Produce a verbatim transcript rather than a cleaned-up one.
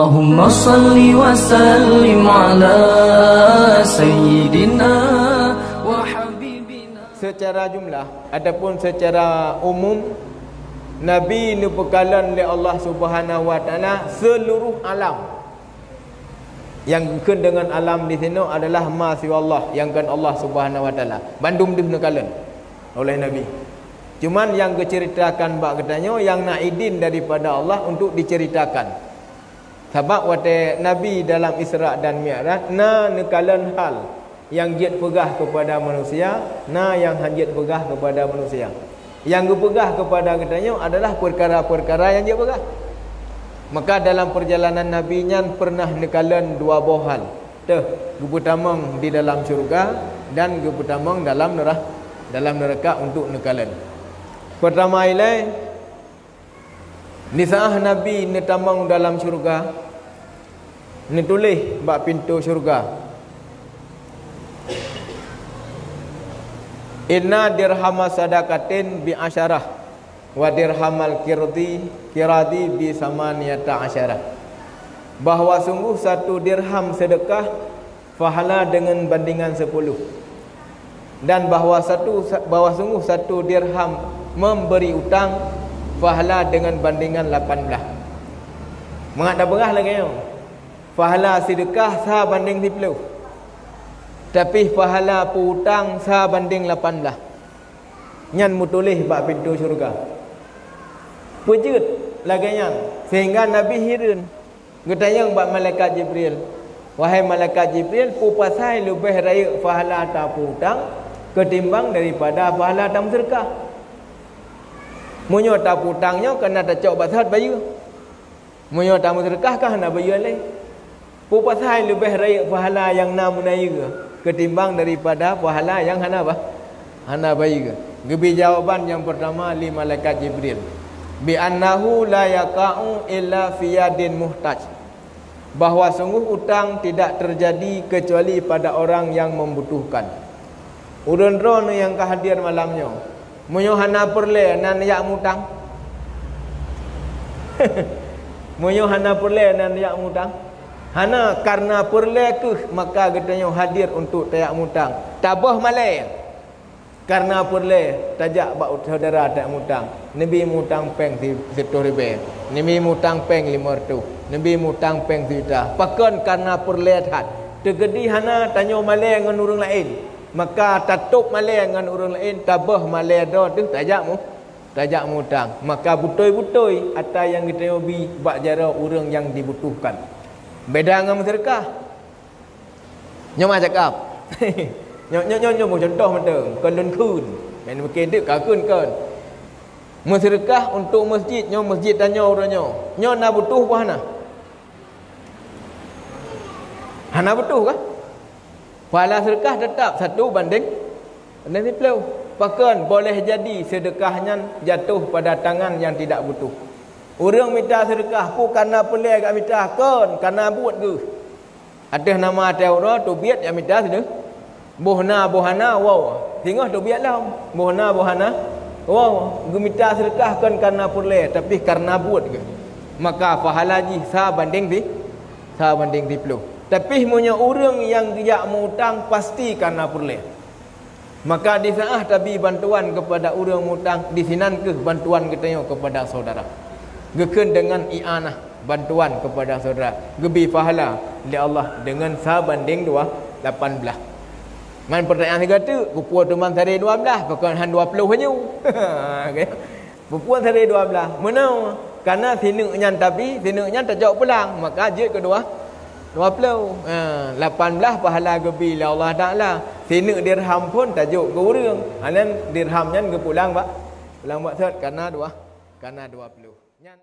Allahumma salli wa sallim ala sayyidina wa habibina. Secara jumlah ataupun secara umum, Nabi neupeukalon lé Allah Subhanahu wa Taala seluruh alam. Nyang geukheun deungon alam di sinoe adalah ma siwa Allah, nyang kon Allah Subhanahu wa Taala. Bandum deuh neukalon oleh Nabi. Cuman nyang geuceuritakan bak geutanyoe nyang na idin daripada Allah untuk diceuritakan. Sabab watée Nabi dalam Isra dan Mi'raj na neukalon hal nyang jeuet peugah keupada manusia, na nyang hana jeuet peugah keupada manusia. Nyang geupeugah keupada geutanyoe adalah peukara-peukara nyang jeuet peugah. Maka dalam peurjalanan Nabi nyan peureunah neukalon dua boh hal. Teuh, geupeutamong di dalam syeuruga dan geupeutamong dalam neurah-, dalam neuraka untuk neukalon. Peurtama ilée, di saát Nabi neutamong dalam syeuruga, neutuléh bak pintoe syeuruga, "Inna dirhama sadaqatin bi asyarah, wa dirhamal qirdi, qiradi bi samaniyata asyarah." Bahwa sungguh satu dirham seudeukah pahala deungon bandingan sepuluh. Dan bahwa satu, bahwa sungguh satu dirham memberi utang pahala deungon bandingan lapan blaih. Mangat tapeugah lagée nyoe, pahala seudeukah sa banding siplôh, tapi pahala peu-utang sa banding lapan blaih. Nyan meutuléh bak pintoe syeuruga. Peue jeuet lagée nyan sehingga Nabi hireuen. Geutanyong bak malaikat Jibril, "Wahai malaikat Jibril, peue pasai leubeh rayeuk pahala tapeu-utang keutimbang daripada pahala tameuseudeukah? Meunyoe tapeu-utang nyoe ka na tacok bak saát bayeue. Meunyoe tameuseudeukah ka hana bayeue lé. Peue pasai leubeh rayeuk pahala nyang na meunayeue keutimbang daripada pahala nyang hana ba-, hana bayeue?" Geubri jawaban nyang peurtama lé malaikat Jibril, "Bi annahu la yaqa'u illa fi yadin muhtaj." Bahwa sungguh utang tidak terjadi kecuali pada orang yang membutuhkan. Ureuëng droeneuh nyang ka hadir malam nyoe, meunyoe hana peureulée nan jak mutang? Meunyoe hana peureulée nan jak mutang? Hana, karena peureulée kheueh maka geutanyoe hadir untuk tajak mutang. Taböh malée. Karena peureulée tajak bak syedara tajak mutang. Neubi mutang péng si-, sireutôh ribée. Neubi mutang péng limong reutôh. Neubi mutang péng sijuta. Pakon? Karena peureulée that. Teukeudi hana tanyoe malée ngon ureuëng laén. Maka tatôb malée ngon ureuëng laén, taböh malée droe teuh tajak mu-, tajak mutang. Maka beutôi-beutôi ata nyang geutanyoe bi bak jaroe ureuëng nyang dibutuhkan. Beda ngon meuseudeukah. Nyoe ma cakap. Nyoe, nyoe, nyoe, nyoe meucuntoh mantong. Kon lôn kheun. Meunan mungken deuek ka kheun kon. Meuseudeukah untuk masjid, nyoe masjid tanyoe uroe nyoe. Nyoe na butuh peu hana? Hana butuh kan? Pahala seudeukah teutap satu banding, banding siplôh. Pakon? Boleh jadi seudeukah nyan jatuh pada tangan yang tidak butuh. Ureuëng mita seudeukah, peue kana peureulée gak mita? Kon, kana buet geuh. Ateueh nama teuh uroe teubiet jak mita sideh. Boh na boh hana, wow. Singoh teubiet lom. Boh na boh hana, wow. Geumita seudeukah kon kana peureulée, tapi karena buet geuh. Maka pahala jih sa banding si-, sa banding siplôh. Tapi meunyoe ureuëng nyang geujak meu-utang, pasti kana peureulée. Maka di saát tabi bantuan keupada ureuëng meu-utang, di sinan kheueh bantuan geutanyoe keupada syedara. Geukheun deungon i'anah, bantuan keupada syedara. Geubi pahala lé Allah deungon sa banding dua, lapan blaih. Man peurtanyaan sigoe teuk, peue teuma sabe dua blaih, pakon hana dua ploh nyoe? Peue sabe dua blaih? Meunoe, kana sineuk nyan tabi, sineuk nyan tajok pulang, maka jeuet keu dua, dua ploh. Ha, lapan blaih pahala geubi lé Allah Taala. Sineuk dirham phon tajok keu ureuëng. Ha, nyan dirham nyan geupulang bak, pulang bak sot, kana dua, kana dua ploh. Nyan